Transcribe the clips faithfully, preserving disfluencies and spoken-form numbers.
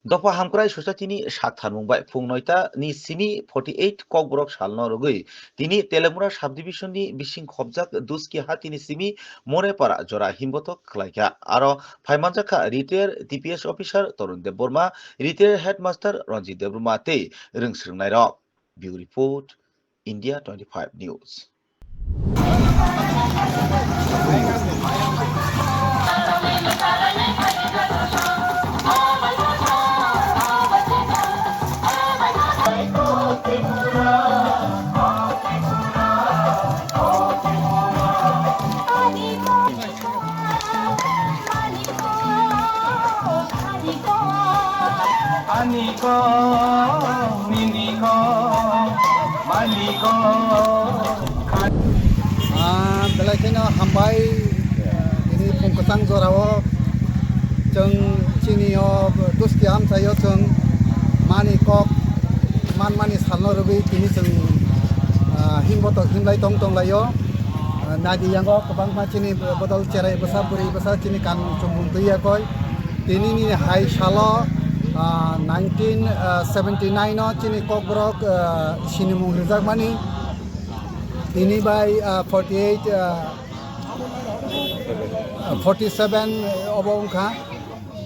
Dopha Hamkrai Society ni saktharmung bai phung noita ni simi forty eight Kokborok salno rwgwi tini Telemura subdivision ni bising khobjak Duski hati ni simi Morepara jora himbotok khlaikha. Aro phaimanjakha retired T P S officer Torun Debbarma, retired headmaster Ranjit Debbarma tei rwngsrwngnairok. Bureau Report, India twenty-five News. Ani ko, nini ko, mani ko. Ah, belai kheno hambai, eh, ini phung kwchang jorao chwng chini o Duski amchaio chwng mani kok manmani salno rwgwi tini chwng, ah, himbotok himlai tong tonglaio. Ah, nadi yango kwbangma chini bodol cherai bwsa bwrwi bwsa chini kanmung chumung twi yakoi. Tini ni hai salo, ah, nineteen seventy nine o chini Kokborok, ah, sinimung rijakmani. Tini bai, ah, forty eight, ah, forty seven obo wngkha,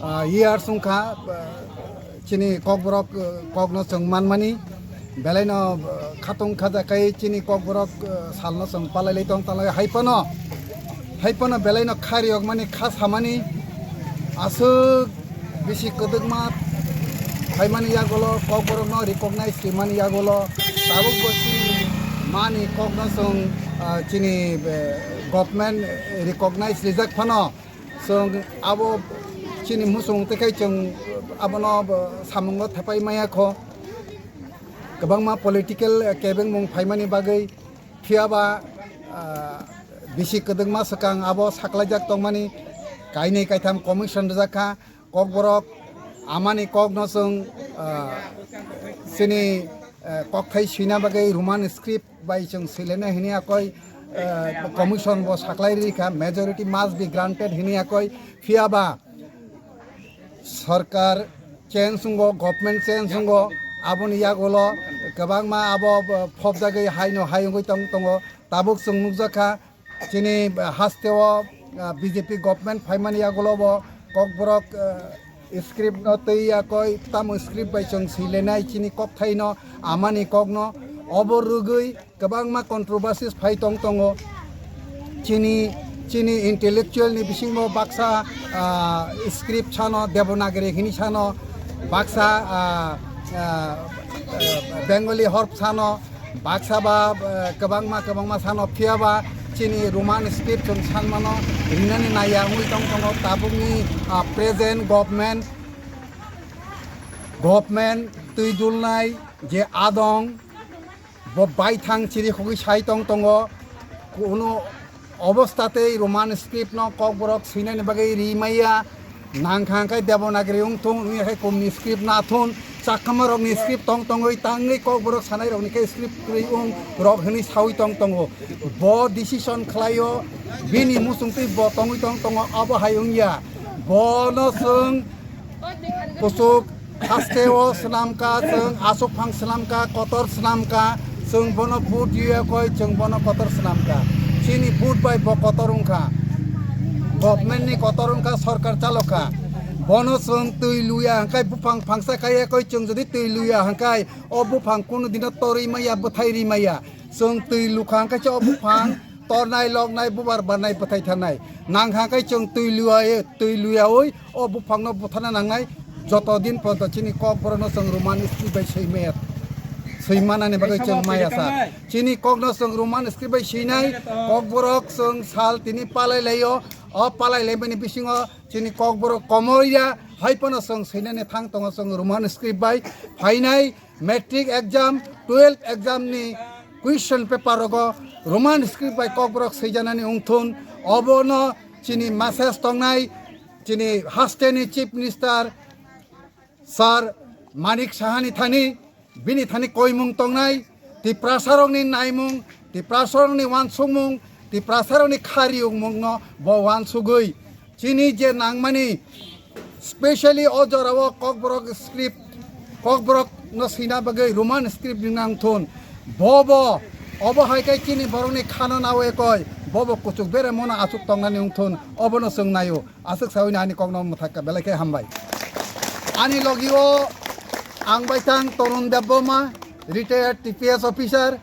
ah, years wngkha, ah, chini Kokborok, ah, kokno chwng manmani. Belaino, ah, khatung khajakai chini Kokborok, ah, salno chwng palailai tong talai hai phano, hai phano belaino kha riyokmani kha samani aswk bisi kwdwkma phaimani yagulo Kokborokno recognize rimani yagulo tabuk bo chini mani kokno chwng, ah, chini, eh, government recognize rijak phano chwng abo chini muchung tei khai chwng abono bo samungo thepai maya kho. Kwbangma political, eh, kebengmung phaimani bagwi phiya ba, ah, bisi kwdwkma swkang abo saklaijak tongmani kainwi kaitham commission rijak kha. Kokborok amani kokno chwng, ah, chini, eh, kokthai swina bagwi Roman script bai chwng swilene hini akoi, eh, commission bo saklai rikha, majority must be granted hini akoi, phiya ba sorkar change wngo, government change wngo, aboni yagulo kwbangma abo phobjagwi haino hai wngwi tong tongo. Tabuk chwng nukjakha chini hasteo, ah, B J P government phaimani yagulo bo Kokborok, ah, script no twi yakoi tamo script bai chwng swilenai chini kokthaino amani kokno obo rwgwi kwbangma controversies phai tong tongo. Chini, chini intellectual ni bisingo baksa, ah, script sano Devanagari hini sano, baksa, ah, ah, ah, Bengali horp sano, baksa ba, ah, kwbangma, kwbangma sano phiya ba chini Roman script chwng sanmano rinani naiya wngwi tong tongo tabukni, ah, present government, government twi dulnai je adong, bo baithang chiri khogwi sai tong tongo. Kuno obostha tei Roman script no Kokborok swinani bagwi ri maya. Nangkha hwnkhe Devanagari wngthung, wngya khe kumni script nathun. Chakma rokni script tong tongwi tangwi Kokborok sanai rokni khe script kwrwi wng rok hwnwi sawi tong tongo. Bo decision khlaio, bini muchungtwi bo tongwi tong tongo, abo hai wngya. Bono chwng kuchuk haste o swnamkha, chwng aswk phang swnamkha, kotor swnamkha, chwng bono vote yuya koi, chwng bono kotor swnamkha. Chini vote bai bo kotor wngkha. Government ni kotor wngkha, sorkar chalokha. Bono chwng twi luya hwnkhe buphang phangsa kaiya koi, chwng jodi twi luya hwnkhe o buphang kunu dino torwi maya, bwthai ri maya. Chwng twi lukha hwnkhe se o buphang tornai, loknai, bubar barnai, bwthai thanai. Nangkha khe chwng twi luya, twi luyaui o buphangno buthana nangnai. Joto din porjonto chini Kokborokno chwng Roman script bai swi maya, swi manani bagwi chwng maya sa. Chini kokno chwng Roman script bai swinai, Kokborok chwng sal tini palai laio. O palai laimani bisingo chini Kokborok komorya hai phano chwng swinani thang tongo chwng Roman script bai phainai. Matric exam, twelve exam ni question paper rogo Roman script bai Kokborok swijanani wngthun, obono chini message tongnai, chini haste ni Chief Minister Sir Manik Saha ni thani, bini thani koimung tongnai, Tiprasa rok ni naimung, Tiprasa rok ni wansukmung, Tiprasa rok ni kha riyungmung no bo wansugwi chini je nangmani Specially o jorao Kokborok script, Kokborok no swina bagwi Roman script ni nang thun. Bobo, obo hai khe chini borokni khano nawi koi, bobo kuchuk bere mono achuk tongnani wng thun, obono chwng naio. Aswk sawi ani kokno mwthakka, belai khe hambai. Ani logio ang bai thang Torun Debbarma, retired T P S officer,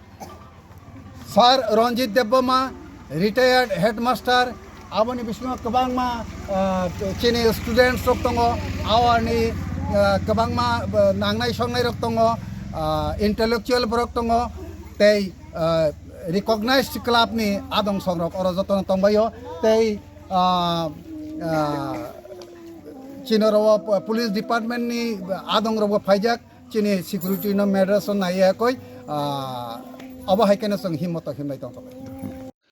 Sir Ranjit Debbarma, retired headmaster, aboni bisingo kwbangma, ah, chini students rok tongo, awarni, ah, kwbangma, ah, nangnai songnai rok tongo, ah, intellectual borok tongo, tei, ah, recognized club ni adong songrok oro jotono tongbaio, tei, ah, ah, chini oro police department ni adong rok bo phaijak. Chini security no matters o naiya koi, ah, obo hai khe no chwng himmoto himlai tong tong.